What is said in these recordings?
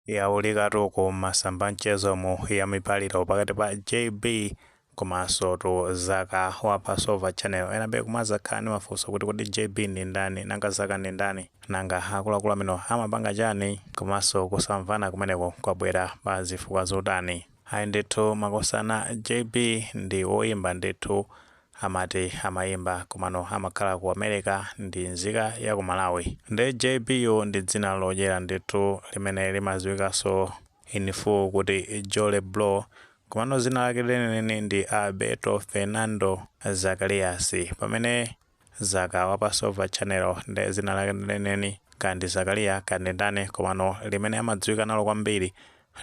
Yaulikatu ku masamba mchezomu ya mipaliro pakati pa JB komanso tu Zaka wa Pasova Channel. Enabe kumazakhala ndi mafunso kuti kodi JB ndi ndani, nanga Zaka ndi ndani, nanga akuluakulu amene amapanga chani, komanso kusamvana kumeneko kwabwera pa zifukwa zotani? Ayi ndithu makosana, JB ndi woyimba ndithu, amati amayimba komano amakhala ku America, ndi nzika ya ku Malawi. Ndi JB yo ndi dzina lodyera ndithu limene limadziwikanso in full kuti Jole Blo, komano dzina lake lenileni ndi Alberto Fernando Zacarias, pamene Zaka wa Pasova Channel ndi dzina lake lenileni kandi Zakaria kandi ndani, komano limene amadziwika nalo kwambiri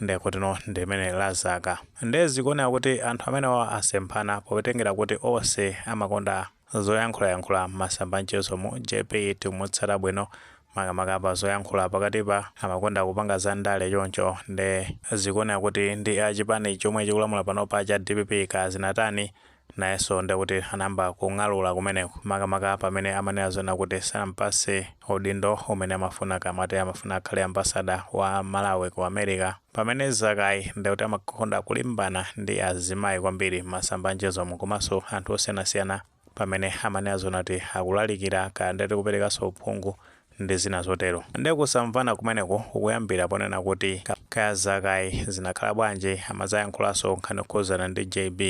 ndekutino ndi limene la Zaka. Ndi zikuoneka kuti anthu amenewa asemphana potengera kuti onse amakonda zoyankhulayankhula masamba mchezomu. JB tikumutsata bwino makamaka pa zoyankhula pakatipa, amakonda kupanga za ndale choncho, ndi zikuoneka kuti ndi achipani chomwe chikulamula panopa cha DPP kazinatani, nayenso ndekuti anayamba kung'alula kumeneko, makamaka pamene amanena zona kuti sanampase udindo umene amafuna, kamati amafuna akhale ambassador wa Malawi ku America, pamene Zakayi ndekuti amakonda kulimbana ndi azimayi kwambiri masamba mchezomu komanso anthu osiyanasiyana, pamene amanena zona kuti akulalikira kaya ndeti kuperekanso uphungu ndi zina zotero. Ndi kusamvana kumeneko kukuyambira ponena kuti kaya Zakayi zinakhala bwanji, amazayankhulanso nkhani yokhuzana ndi JB,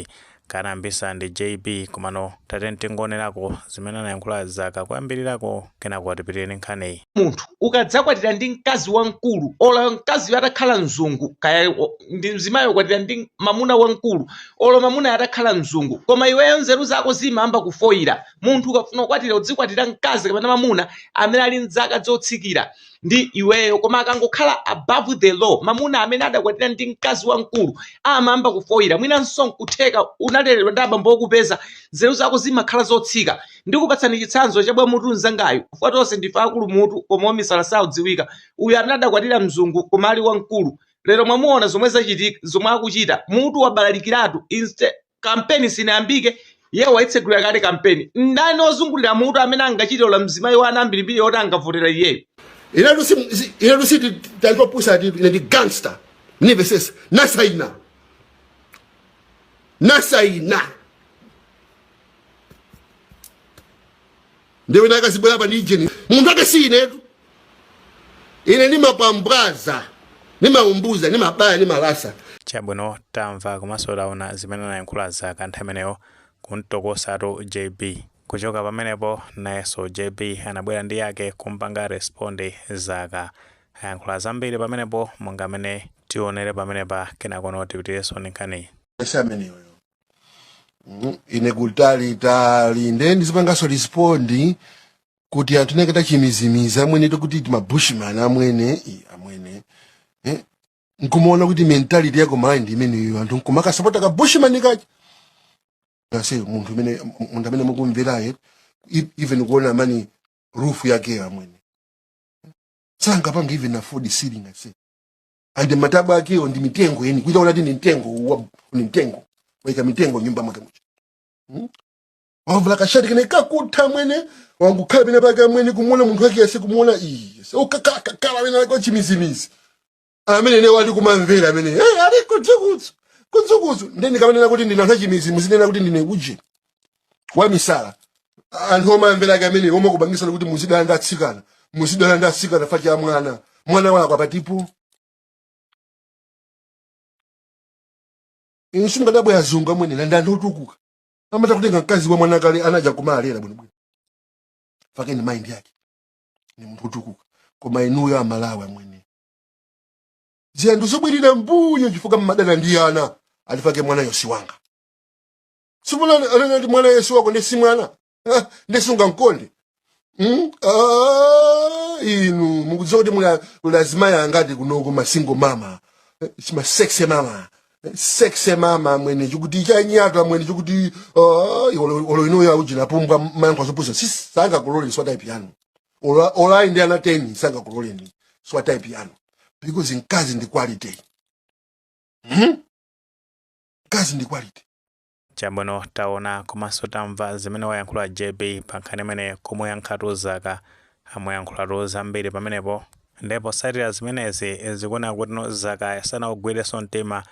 kanambisa ndi JB, komano tate tingonerako zimene anayankhula Zaka kuyambirirako, kenako atipitireni nkhaniyi. Munthu ukadzakwatira ndi mkazi wamkulu, olo mkaziyo atakhala mzungu, kaya ndi mzimayi ukwatira ndi mamuna wamkulu, olo mamuna atakhala mzungu, koma iweyo nzeru zako zimayamba kufoyira. Munthu ukafuna kukwatira, udzikwatira mkazi kapena mamuna amene ali mzaka zotsikira ndi iweyo, koma akangokhala above the law, mamuna amene adakwatira ndi mkazi wamkulu amayamba kufoyira. Mwinanso nkutheka unaleredwa ndi abambo okupeza, nzeru zako zimakhala zotsika. Ndikupatsani chitsanzo cha bwamutu mzangayo, chifukwa tonse ndife akulu mutu, koma wamisala saudziwika. Uyu amene adakwatira mzungu koma ali wamkulu, lero mwamuona zomwe zachitika, zomwe akuchita, mutu wabalalikiratu. Instead kampeni sinayambike, ye waitsegulira kale kampeni. Ndani ozungulira mutu amene angachite ola mzimayi wa ana ambirimbiri oti angavotera iyeyo? Inetu si talikopusa ati ine ndi gangster nivesesa nasaina nasaina ndiwe nakazibwera pa ndijeni munthu ake si inetu. Ine ndimapambwaza, nimaumbuza, nimabaya, nimalasa. Chabwino, tamva komanso taona zimene anayankhula Zaka nthawi imeneyo kumtokosatu JB. Kuchoka pamenepo nayenso JB anabwera ndi yake kumpanga respond Zaka. Ayankhula zambiri pamenepo monga amene tionere pamenepa, kenakono tipitirenso ndi nkhaniyi. Ese ameneyo ine kutali tali nde ndizipanganso respond kuti anthu neke tachimizimizi amwene, tokuti timabushman amwene, amwene, eh? Nkumaona kuti mentality yako Malawi ndi imeneyo, anthu nkumakasapota ka bushman kachi ase munthu amene mukumveraye, even kuona mani roof yake amwene sangapanga even afford ceiling ase, and matabwa akeyo ndi mitengo yeni kuita kuti ndi mtengo ni mtengo waika mitengo nyumba mwake mucha, Wavala kashati kene kakutha mwene, wangukhala pene pake amwene, kumuona munthu wake ase, kumuona iyi ukakakakala wena wake wachimizimizi amene ne wali kumamvera amene hey, ali kudzukudzu kudzukudzu. Ndeni kamanena kuti ndine anthu achimizi, muzinena kuti ndine uje wamisala. Anthu omamvera ake amene omwe kubangisana kuti muzidala ndi atsikana, muzidala ndi atsikana facha ya mwana mwana wako apatipo. Inu simungadabwe azungu amwene ndi anthu otukuka, amata kutenga mkazi wa mwana kale anaja kumalera bwinobwino, fake ni mind yake ni munthu otukuka. Koma inuyo Amalawi amwene ziyanthu zobwerera mbuyo chifukwa mmadana ndi ana alifake mwana yosi wanga simuna anati mwana yesu wako ndi si mwana. Ah, ndi sungamkonde. Ah, inu mukudziwa kuti muli azimayi angati kunoko ma single mama, ma sexy mama, sexy mama mwene chikuti chanyata mwene chikuti olo inuyo aujina pumbwa mayankho azopusa si sangakuloleni swa type yanu. Olo ayi ndi ana 10 sangakuloleni swa type yanu because mkazi ndi quality, Mkazi ndi quality. Chabwino, taona komanso tamva zimene wayankhula JB pa nkhani imene kumuyankhatu Zaka, amuyankhulatu zambiri pamenepo. Ndipo potsatira zimenezi zikuoneka kuti no Zaka sanaugwirenso mtima,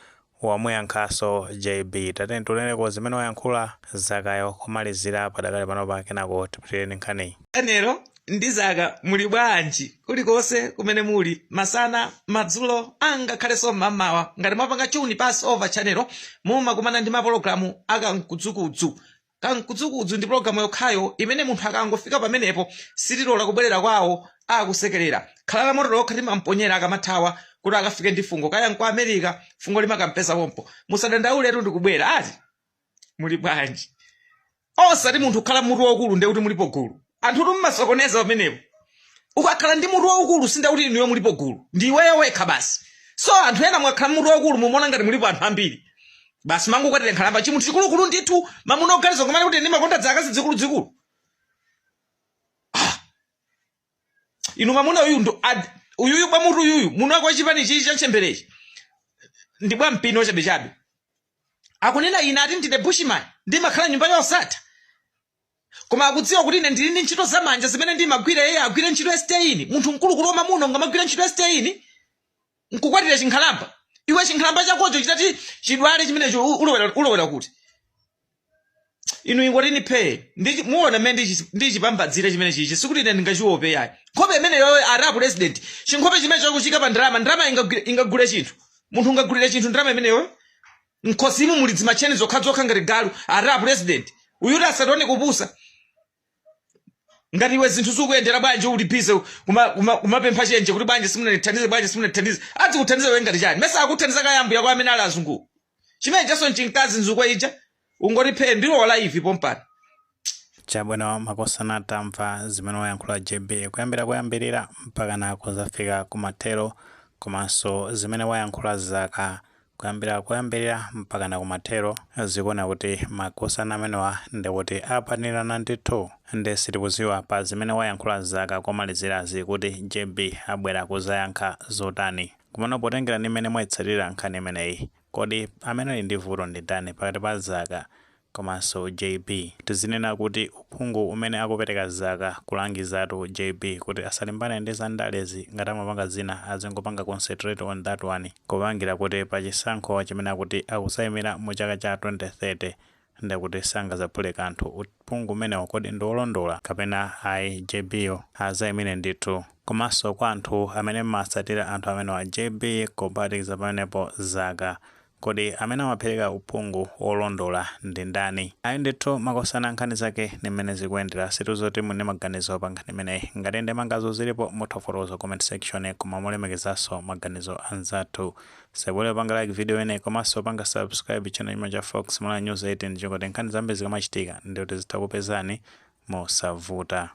wamuyankhanso JB. Tatiyeni tionereko zimene wayankhula Zakayo kumalizira padakali panopa, kenako tipitireni nkhaniyi. Channel ndi Zaka, muli bwanji kulikonse kumene muli, masana, madzulo, angakhalenso mmamawa? Ngati mwapanga tune Passover Channel, mumakumana ndi mapologalamu akamkudzukudzu. Kamkudzukudzu ndi pologalamu yokhayo imene munthu akangofika pamenepo sitilola kubwerera kwawo, akusekerera. Khala la moto lokha timamponyera akamathawa kuti akafike ndi fungo, kaya nku America, fungo limakampeza pompo. Musadandauletu, ndikubwera. Ati muli bwanji? Osati munthu kukhala mutu waukulu ndiye kuti mulipo gulu. Anthu tummasokoneza pamenepo. Ukakhala ndi mutu waukulu sinda kuti inuyo mulipo gulu, ndi iweyo wekha basi. So anthu ena mwakhala mutu waukulu, mumaona ngati mulipo anthu ambiri basi. Mangokwatira nkhalamba, chimunthu chikulukulu ndithu, mamuna oganiza kumene kuti ndimakonda dzakazi zikuluzikulu. Ah! Inu, mamuna uyu ndo uyuyu bwa mutu uyuyu, muno wake wachipani chichi cha ntchemberechi ndi bwa mpino chabechabe. Akunena ine ati ndine bushman, ndimakhala nyumba yosatha, koma akudziwa kuti ine ndili ndi ntchito zamanja zimene ndimagwira. Iye agwire ntchito esteini? Munthu mkulukulu wa mamuno ngamagwira ntchito esteini nkukwatira chinkhalamba? Iwe, chinkhalamba chakocho chitati chidwale chimenecho, ulowera kuti? Inu, ingotini phe, muona mmene ndichipambadzire chimene chichi. Sikuti ine ndingachiope yayi. Nkhope imeneyo, ati president, chinkhope chimene chakuchika pa ndalama, ndalama ingagule chinthu? Munthu ungagulire chinthu ndalama imeneyo? Nkhosimu muli dzimacheni zokhazokha ngati galu. Ati president uyuti asatione kupusa. Ngati iwe zinthu zikuyendera bwanji, uli busy kumapempha chenje kuti bwanji simunandithandize, bwanji simunandithandize. Adzikuthandiza iwe ngati chani? Mesa akuthandiza kayambu yako amene ali azungu? Chimene chaso mchinkazi nzukwa ija. Ungoti phe, ndilowa live pompano. Chabwino makosana, tamva zimene wayankhula JB kuyambira kuyambirira mpaka na kuzafika kumathero, komanso zimene wayankhula Zaka kuyambira kuyambirira mpaka na kumathero. Zikuona kuti makosana amenewa ndikuti apanirana ndithu. Ndi sitikuziwa pa zimene wayankhula Zaka komalizirazi kuti JB abwera kuzayankha zotani. Komano potengera ndi mmene mwayitsatira nkhani imeneyi, kodi amene ali ndi vuto ndi ndani pakati pa Zaka komanso JB? Tizinena kuti uphungu umene akupereka Zaka kulangizatu JB kuti asalimbane ndi zandalezi, ngati amapanga zina azingopanga concentrate on that one, kupangira kuti pachisankho chimene akuti akusayimira mu chaka cha 2030 ndikuti sangazaphule kanthu. Uphungu umenewo kodi ndi wolondola kapena ayi? JB yo azayimire ndithu. Komanso kwa anthu amene mmasatira anthu amenewa, JB kuphatikiza pamenepo Zaka, kodi amene amapereka uphungu wolondola ndi ndani? Ayi ndithu makosana, nkhani zake ni mmene zikuyendera. Situzoti muli maganizo pa nkhani imeneyi. Ngati ndi maganizo zilipo, mutha kufotokoza comment section, koma mulemekezanso maganizo anzathu. Sebule panga like video imeneyi komanso panga subscribe channel chimwe cha Fox Malawi News 18, chikuti nkhani zambiri zikamachitika ndikuti zitha kupezani mosavuta.